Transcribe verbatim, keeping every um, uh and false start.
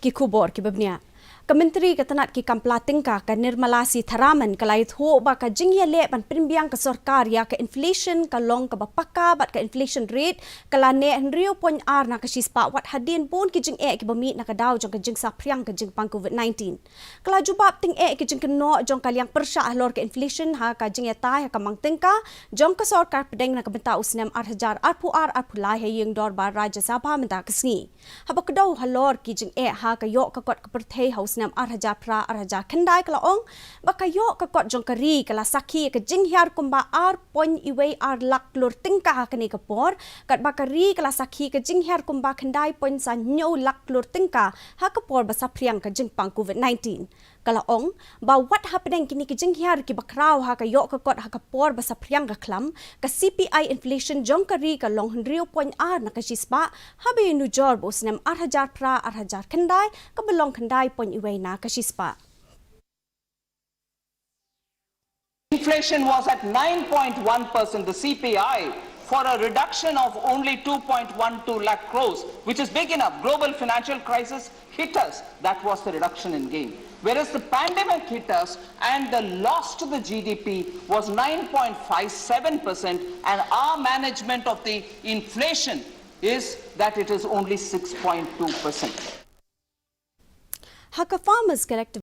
Ki khubor kiba bniah. Ka Myntri ka tnad ki kam pla tyngka ka Nirmala Sitharaman ka la ïathuh ba ka jingïaleh ban pynbiang ka sorkar ïa ka inflation ka long kaba paka bad ka inflation rate ka la neh hynriew point ar na ka shispah wat hadien bun ki jingeh kiba mih na ka daw jong ka jingsaphriang ka jingpang COVID nineteen. Ka la jubab tyngeh ki jingkynnoh jong ka liang pyrshah halor ka inflation ha ka jingïatai ha ka mang tyngka jong ka sorkar pdeng na ka bynta u snem ar hajar arphew ar arphew lai ha ïing dorbar Rajya Sabha mynta ka sngi. Haba kdew halor ki jingeh ha ka ïoh ka kot ka pyrthei ha u snem ar hajar phra ar hajar khyndai ka la ong ba ka ïoh ka kot jong ka ri ka la sakhi ka jinghiar kumba ar point wei ar lak klur tyngka ha kane ka por, katba ka ri ka la sakhi ka jinghiar kumba khyndai point san hynñiew lak klur tyngka ha ka por ba saphriang ka jingpang COVID nineteen. Ka la ong ba wat hapdeng kine ki jinghiar kiba khraw ha ka ïoh ka kot ha ka por ba saphriang ka khlam, ka C P I inflation jong ka ri ka long hynriew point ar na ka shispah, haba ïanujor ba u snem ar hajar phra ar hajar khyndai kaba long khyndai point wei na ka shispah. Inflation was at nine point one percent, the C P I, for a reduction of only two point one two lakh crores, which is big enough. Global financial crisis hit us, that was the reduction in gain. Whereas the pandemic hit us and the loss to the G D P was nine point five seven percent, and our management of the inflation is that it is only six point two percent. Ha ka Farmers Collective